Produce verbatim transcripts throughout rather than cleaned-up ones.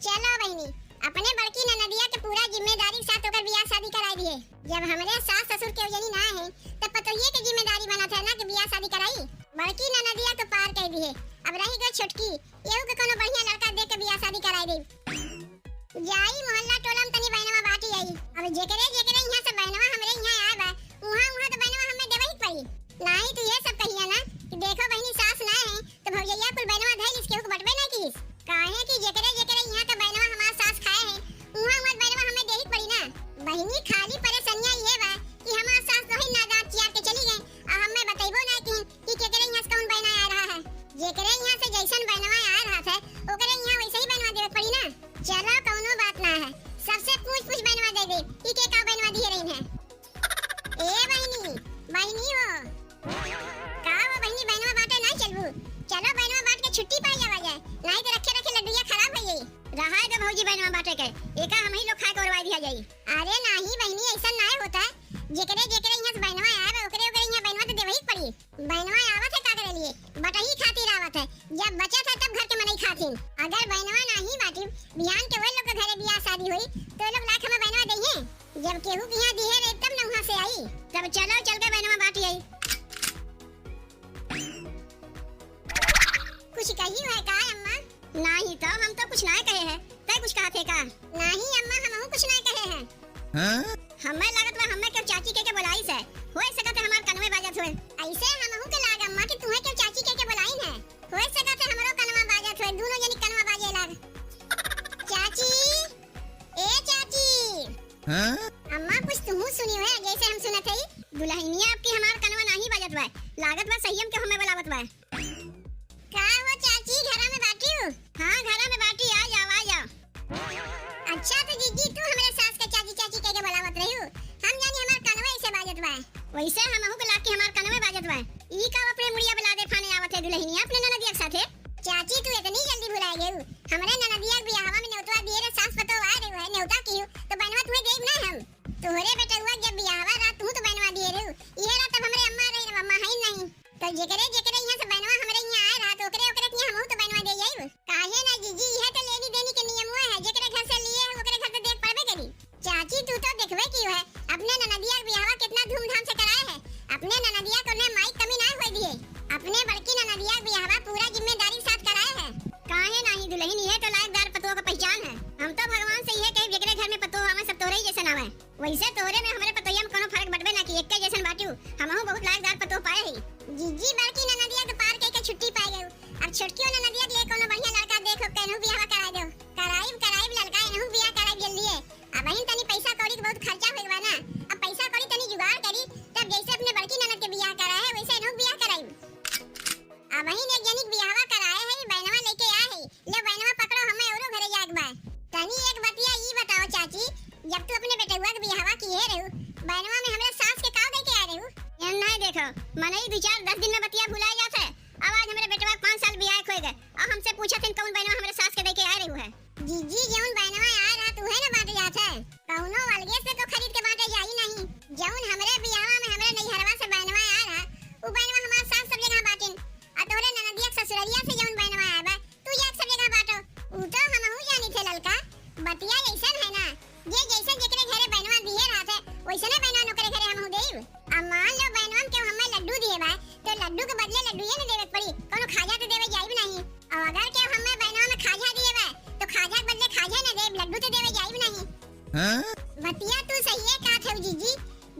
चलो बहिनी, अपने बड़की ननदिया के पूरा जिम्मेदारी के साथ ओकर बियाह शादी कराई दिहे। जब हमरे सास ससुर केहू जनी ना है, तब पतोहिए के जिम्मेदारी बनत है ना कि बियाह शादी कराई। बड़की ननदिया तो पार कइ दिहे, अब रहि गए छोटकी, एहू के कोनो बढ़िया लड़का देख के बियाह शादी कराई देब। जाई मोहल्ला टोला में तनी बहनवा बाटी आई। अब जेकरे जेकरे इहाँ से बहनवा हमरे इहाँ आए बा, उहाँ उहाँ तो बहनवा हमें देवही के पड़ी। नाहीं तो ये सब कहिया ना कि देखो बहिनी, सास ना है तो भौजैया कुल बहनवा धइलिस, केहू के बटबे ना कीस। काहे कि जेकरे जेकरे इहाँ का बहनवा हमार सास खाए है, उहाँ उहाँ बहनवा हमें देही के पड़ी ना। बहिनी, खाली परेशानिया ये बा कि हमार सास तो ही ना दाँत चियार के चली गई, आ हमें बतइबो ना कि कि केकरे इहाँ से कौन बहनवा आए रहा है। जेकरे इहाँ से जैसन बहनवा आए रहा है, ओकरे इहाँ वैसे ही बहनवा देवे के पड़ी ना। चलो, कौनो बात ना है, सबसे पूछ पूछ बहनवा दे दे कि के का बहनवा दिहे रही है। ए बहिनी, बहिनी हो। का हो बहिनी, बहनवा बाटे नाहीं चलबू? चलो, बहनवा बाँट के छुट्टी पाई जावा जाए, नाहीं तो रखे रखे लड्डुइया खराब होइ जाई। रहा है तो भौजी बहनवा बाँटे के, एका हमही लोग खाए के ओरवाई दिया जाई। अरे नाहीं बहिनी, ऐसा नाहीं होता है। जेकरे जेकरे इहाँ से बहनवा आए बा, ओकरे ओकरे इहाँ बहनवा तो देवही के पड़ी। बहनवा आवत है का करे लिए? बटही खातिर आवत है। जब बचत है तब घर के मनई खाथिन। अगर बहनवा नाहीं बाटी, बिहान के वही लोग के घरे बियाह शादी होई, तो ये लोग लाख हमें बहनवा दइहे। जब केहू के इहाँ दिहे रहे तब न उहाँ से आई। तब चलो चल के बहनवा बाटी आई। कुछ कही है का अम्मा? नाहीं तो, हम तो कुछ ना कहे हैं। तै कुछ कहत है का? नाहीं अम्मा, हमहू कुछ ना कहे हैं। हाँ? हमें लागत बा हमें केहू चाची कह के बोलाइस है। होइ सकत है हमार कनवे बाजत होए। ऐसे हमहू के लाग अम्मा कि तुहें केहू चाची कह के बोलाइन है। होइ सकत है हमरो कनवा बाजत होए, दूनो जनी कनवा बाजे लाग। चाची, ए चाची। हाँ? अम्मा कुछ तुहू सुनी है जैसे हम सुनत हई। दुलहिनिया अबकी हमार कनवा नाहीं बाजत बा, लागत बा सहियम के हमें बोलावत बा। का हो चाची, घरा में बाटिउ? हाँ, घरा में बाटी, आ जाओ, आ जाओ। अच्छा, तो जीजी, तू हमरे सास के चाची, चाची कह के बोलावत रहिउ? हम जानी हमार कनवे ऐसे बाजत बा। वैसे हमहू के लाग कि हमार कनवे बाजत बा। ई का अपने मुड़िया पे लादे फाने आवत है दुलहिनिया अपने ननदिया के साथे? चाची, तू इतनी जल्दी भुलाए गयू? हमरे ननदिया के बियाहवा में नेउतवा दिए रहे, सास पतोह आए रहे है, नेउता किहू, तो बहनवा तुहें देब ना हम। तोहरे बेटउआ के जब बियाहवा रहा, तू तो बहनवा दिए रहू। इहे रहा तब हमरे अम्मा रही, अम्मा हईन नाहीं। तो जेकरे जेकरे इहाँ से बहनवा हमरे इहाँ आए रहा, तो ओकरे ओकरे के इहाँ हमहू तो बहनवा दे जाइब। काहे ना जीजी, इहे तो लेनी देनी के नियमवे है, जेकरे घर से लिए है, ओकरे घर तो देख पड़बे करी। चाची, तू तो देखबे किहू है, अपने ननदिया के बियाहवा कितना धूमधाम से कराए है। अपने ननदिया के उन्हें माई कमी ना होए दिए। अपने बड़की ननदिया के बियाहवा पूरा जिम्मेदारी के साथ कराए है। काहे नाहीं दुलहिन, इहे तो लायकदार पतोह के पहचान है। हम तो भगवान से इहे कही, जेकरे घर में पतोह आवे, सब तोहरे ही जैसन आवे। वैसे तोहरे में हमरे पतोहिया में कोनो फर्क बटबे ना की, एक्के जैसन बाटिउ। हमहू बहुत लायकदार पतोह पाए ही। जीजी, बड़की ननदिया के पार कइके छुट्टी पाए गयू। अब छोटकियो ननदिया के लिए कोनो बढ़िया लड़का देखो, केनहू बियाहवा कराए दो। कराइब, कराइब लड़का, एनहू बियाह कराइब जल्दिए। अबहिन तनी पैसा कौड़ी के बहुत खर्चा होइल बा ना, अब पैसा कौड़ी तनी जुगाड़ करी, तब जैसे अपने बड़की ननद के बियाह कराए है, वैसे एनहू बियाह कराइब। अबहिन एक जनी के बियाहवा कराए है, बहनवा लेके आए है, ले बहनवा पकड़ो, हमें औरो घरे जाए के बा। तनी एक बतिया ई बताओ चाची, जब तू अपने बेटउआ के बियाहवा किहे रहू, बहनवा में हमरे सास के का दे के आए रहू? एन नाहीं देखो, मनई दू चार दस दिन में बतिया भुलाए जात है। अब आज हमरे बेटवा के पाँच साल बियाह के होए गए, अब हमसे पूछत हन कौन बहनवा हमरे सास के दे के आए रहू है। जीजी, जौन बहनवा आए रहा, तू है ना बांटे जात है। कौनो अलगे से तो खरीद के बांटे जाई नहीं। जौन हमरे बियाहवा में हमरे नैहरवा से बहनवा आए रहा, उ बहनवा हमार सास सब जगह बांटिन। आ तोहरे ननदिया के ससुररिया से जौन बहनवा आए बा, तू जाके सब जगह बांटो। उ तो हमहू जानी थे ललका, बतिया ऐसन है ना, जे जैसे जेकरे घरे बहनवा दिए रहत है, वैसने बहनवा ओकरे घरे हमहू देब। अब मान लो बहनवा में केहू हमें लड्डू दिए बा, तो लड्डू के बदले लड्डूए न देवे के पड़ी, कौनो खाजा तो देवे जाइब नहीं। और अगर केहू हमें बहनवा में खाजा दिए बा, तो खाजा के बदले खाजा न देब, लड्डू तो देवे जाइब नहीं। हाँ? बतिया तू सही है कहत हो जीजी,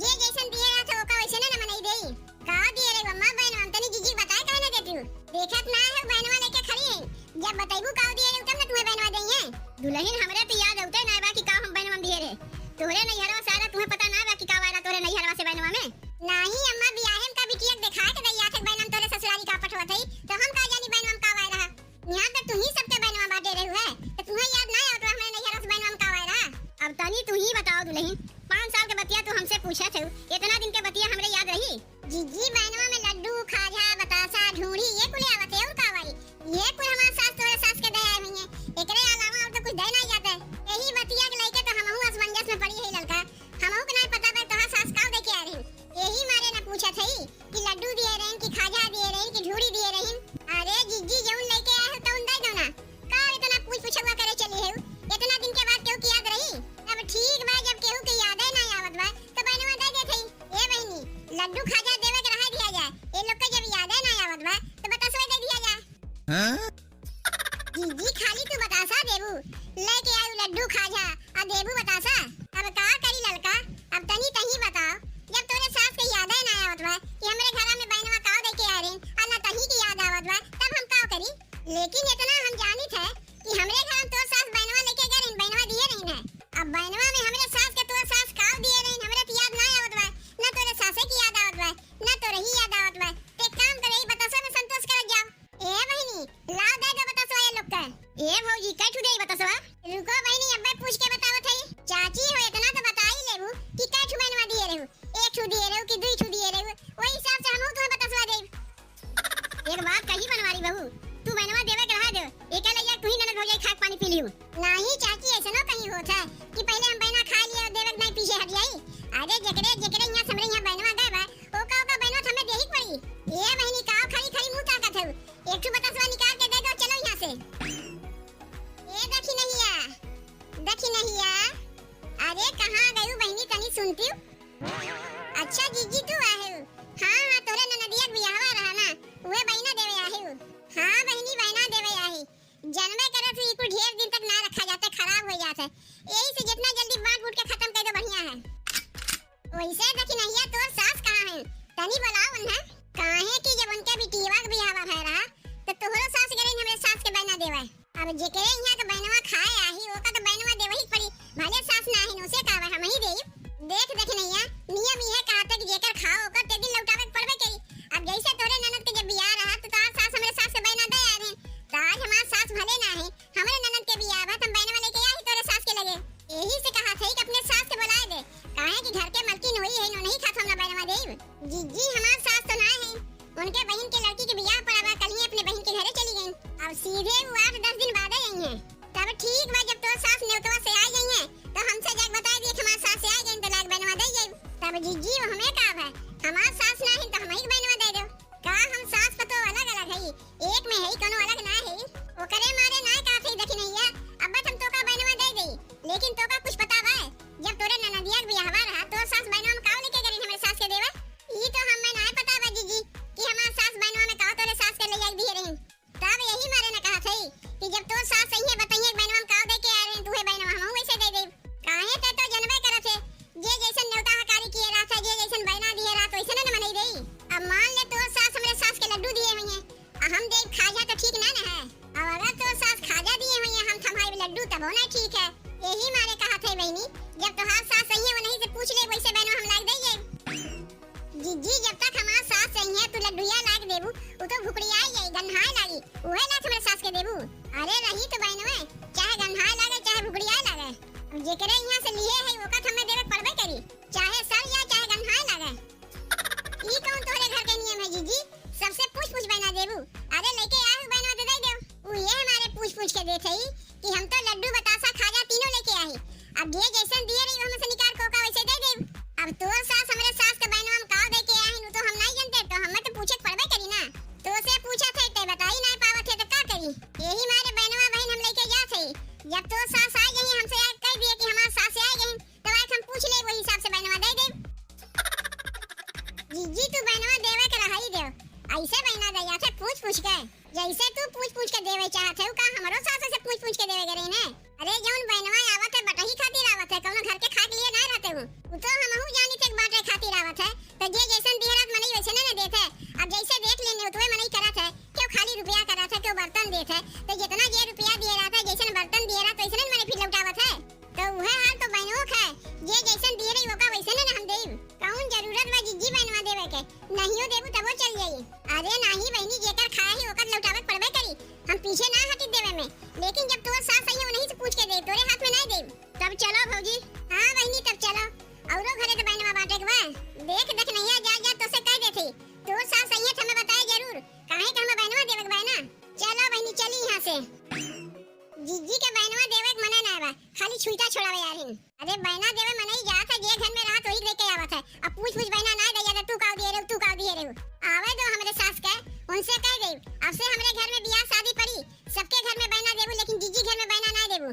जे जैसन दिए रहत है ओका वैसने न मनई देई। का दिए रे अम्मा बहनवा में, तनी जीजी बताए काहे न देती हो? देखत ना है बहनवा लेके खड़ी है, जब बतैबू का दिए रे तब न तुम्हें बहनवा देई है। दुलहिन हमरे तो याद होते ना बा कि का हम बहनवा में दिए रे। तोहरे नैहरवा सारा तुम्हें पता ना बा कि का वाला तोहरे नैहरवा से बहनवा में। नाहीं अम्मा, बियाहे में का बिटिया के देखा के दैया थे बहनम तोरे ससुरारी का पठवत हई, तो हम का जानी बहनम का वाय रहा। यहाँ तक तुही सबके बहनवा बांटे रहू है, तो तुहे याद ना आवत रहा हमरे नैहरवा से बहनवा का वाय रहा। अब तनी तुही बताओ दुलहिन, पाँच साल के बतिया तू हमसे पूछत हऊ, इतना दिन के बतिया हमरे याद रही? जीजी, बहनवा में लड्डू, खाजा, बतासा, ढूंढी, ये कुल आवत है, और का वाई? ये कुल हमार सास तोरे सास के दे आए हुई हैं, एकरे अलावा और तो कुछ दे नहीं जाते। हाँ? जीजी, खाली तू बतासा देबू, लेके आयू लड्डू खाजा, आ देबू बतासा। अब का करी ललका, अब तनी तही बताओ, जब तोरे सास के यादे ना आवत बा कि हमरे घरा में बहनवा काव दे के आ रही, आ ना तही के याद आवत बा, तब हम काव करी? लेकिन इतना हम जानित है कि हमरे घर में तोर सास बहनवा लेके गए रही, बहनवा दिए रही है। अब बहनवा में हमरे सास के तोर सास काव दिए रही, हमरे तो याद ना आवत बा, ना तोरे सासे की याद आवत बा, ना तोरे ही याद आवत बा। ते काम करे, ई बतासा में संतोष कर जाओ। ए बहिनी, लाव दे दे बतासवा ये लोग का। ए भौजी, कै ठू देई बतासवा? रुको बहिनी, अब्बे पूछ के बतावत हई। चाची हो, इतना तो बताई लेबू कि कै ठू बहनवा दिए रहू, एक ठू दिए रहू कि दुई ठू दिए रहू, वही हिसाब से हमहू तुम्हें बतासवा देब। एक बात कही बनवारी बहू, तू बहनवा देवे के रहा दे, एका लइया तू ही ननद भौजाई खाक पानी पी लियो। नाही चाची, ऐसनो कहीं होत है कि पहले हम बहना खा लिए और देवे के नहीं पीछे हट जाई। अरे जेकरे जेकरे यहाँ हमरे यहाँ बहनवा गए बा, ओका ओका बहनवा तो हमें देही के पड़ी। ए बहिनी, काव खड़ी खड़ी मुँह ताकत हऊ, एक ठू बतासवा निकाल के दे दो, चलो यहाँ से। ए दखिनहिया, दखिनहिया, अरे कहाँ गयू बहिनी, तनी सुनती हूँ। अच्छा जीजी तू आहे हू? हाँ हाँ, तोरे ननदिया के बियाहवा रहा ना, उहे बहिना देवे आहे हू। हाँ बहिनी, बहिना देवे आहे। जनबे करत हू, ई कुल ढेर दिन तक ना रखा जाते, खराब हो जाते, यही से जितना जल्दी बांट बूट के खत्म कर दो बढ़िया है। वैसे दखिनहिया तोर सास कहाँ है? तनी बुलाओ उन्हें। काहे कि जब उनके बिटिया के बियाहवा भय रहा, तो तोहरो सास गए रही हमरे सास के बहना देवे। अब जेकरे यहाँ के बहनवा खाए आही, ओका तो बहनवा देवे ही पड़ी, भले सास ना है, उसे का हम ही देब। देख दखिनहिया, नियम इहे कहते कि जेकर खाओ ओकर ते दिन लौटावे के पड़बे करी। अब जैसे तोरे ननद के जब बियाह रहा, तो तार सास हमरे सास के बहना दे आ रहे, तो आज हमार सास भले ना है, हमरे ननद के बियाह बा, त हम बहनवा लेके आई तोरे सास के लगे। यही से कहा थे कि अपने सास के बुलाए दे, काहे कि घर के मलकिन होई है, नो नहीं खात हम ना बहनवा देब। जीजी, हमार सास तो ना है, उनके बहिन के लड़की के बियाह पड़ा बा, कल ही अपने बहिन के घरे चली गई। अब सीधे वो आठ दस दिन बाद आई हैं। तब ठीक बा, जब तोर सास नेवतवा से आ गई हैं, तो हमसे जाके बताई दिए कि हमार सास से आ गई, तो लाग बहनवा दे जाई। तब जीजी, वो हमें का बा, हमार सास ना है, तो हम ही बहनवा दे दो। का हम सास पतोह अलग अलग हई? एक में हई, कोनो अलग ना हई। ओकरे मारे ना कहत हई दखिनहिया, अब हम तोका बहनवा दे देई, लेकिन तोका कुछ पता बा? जब तोरे ननदिया के बियाहवा रहा, तोर सास बहनवा में काव लेके गई हमरे सास के देवे? ई तो हमें ना पता बा जीजी, कि हमार सास बहनवा में काव तोरे सास के ले जाके दिए रही। तब यही मारे न कहत हई कि जब तोर सास सही है, बताइए बहनवा में काव दे के आ रहे हैं, तुहे बहनवा हम वैसे दे देब। काहे ते तो जनबे करत है, जे जैसन नेवता हकारी किए रहत है, जे जैसन बहना दिए रहत, वैसने न मनई देई। अब मान ले तोर सास हमरे सास के लड्डू दिए हुई हैं, आ हम देब खाजा तो ठीक ना न है। अब अगर तोर सास खाजा दिए हुई हैं, हम थमाई लड्डू, तबो ना ठीक है। यही मारे कहत है बहिनी, जब तोहार सास सही है, वो नहीं से पूछ ले, वैसे बहनवा हम लाग दे। जीजी, जब तक हमार सास सही है, तू लड्डुया लाग देबू, उ तो भुकड़ियाई जाई, गन्हाए लागी, उहे लाग हमरे सास के देबू। अरे रही तो बहनवे, चाहे गन्हाए लागे, चाहे भुकड़ियाए लागे। अब जेकरे यहाँ से लिए है, ओका तो हमें देवे के पड़बे करी, चाहे सड़ जाए, चाहे गन्हाए लागे। ई कौन तोहरे घर के नियम है जीजी? सबसे पूछ पूछ बहना देबू? अरे लेके आए हो बहनवा तो दे देव। उ ये हमारे पूछ पूछ के देत है कि हम तो लड्डू बतासा खाजा तीनों लेके आए। अब जे जैसन दिए रही, हमसे निकाल के ओका वैसे दे देब। अब तोर सास हमरे सास के बहनवा में काव दे के आहिन, उ तो हम नहीं जानते, तो हमें तो पूछे के पड़बे करी ना। तो से पूछत है, ते बताई नहीं पावत है, तो का करी? यही मारे बहनवा बहन हम लेके जात है। जब तोर सास आ गई, हमसे आ कह दिए कि हमार सास आ गई, तब आज हम पूछ ले, वही हिसाब से बहनवा दे देब। जीजी, तू बहनवा देवे के रहाई देव, ऐसे बहना दे जात है पूछ पूछ के। जैसे तू पूछ पूछ के देवे चाहत है, का हमरो सास से पूछ पूछ के देवे के रही ने? अरे जौन बहनवा आवत है, बटही खातिर आवत है, कौनो घर के खाए के लिए ना रहते हूँ। उ तो हमहू जानी थे बांटे खातिर आवत है, तो जे जैसन दिहरात मनई वैसे ना देत है। अब जैसे देख लेने उतवे मनई करत है, क्यों खाली रुपया करत है, क्यों बर्तन देत है, तो जितना जे रुपया दिहरात है, जैसन बर्तन दिहरात, वैसने मने फिर लौटावत है। तो उहे हाल तो बहनों के है, जे जैसन दिहरी ओका वैसने ना हम देब। कौन जरूरत बा जीजी बहनवा देवे के? नाहियो देबू तबो चल जाई। अरे नाही बहिनी, जेकर खाया ही ओकर लौटावे के पड़बे करी। हम पीछे ना हटी देवे में, लेकिन जब तोर सास आई है, उन्हीं से पूछ के दे, तोरे हाथ में नहीं देब। तब चलो भौजी। हाँ बहिनी, तब चलो। औरो घरे तो बहनवा बांटे के बा। देख दखिनहिया, जा जा, तो से कह देते, तोर सास आई है तो हमें बताए जरूर, काहे कि हमें बहनवा देवे के बा ना। चलो बहिनी, चली यहाँ से। जीजी के बहनवा देवे के मना ना बा, खाली छुईता छोड़ावे यार हिन। अरे बहना देवे मनई जात है, जे घर में रहत वही लेके आवत है। अब पूछ पूछ बहना ना दे जाता, तू काव दिए रहू, तू काव दिए रहू। आवे दो हमरे सास के, उनसे कह देब, अब से हमरे घर में बियाह शादी पड़ी, सबके घर में बहना देबू, लेकिन जीजी घर में बहना ना देबू।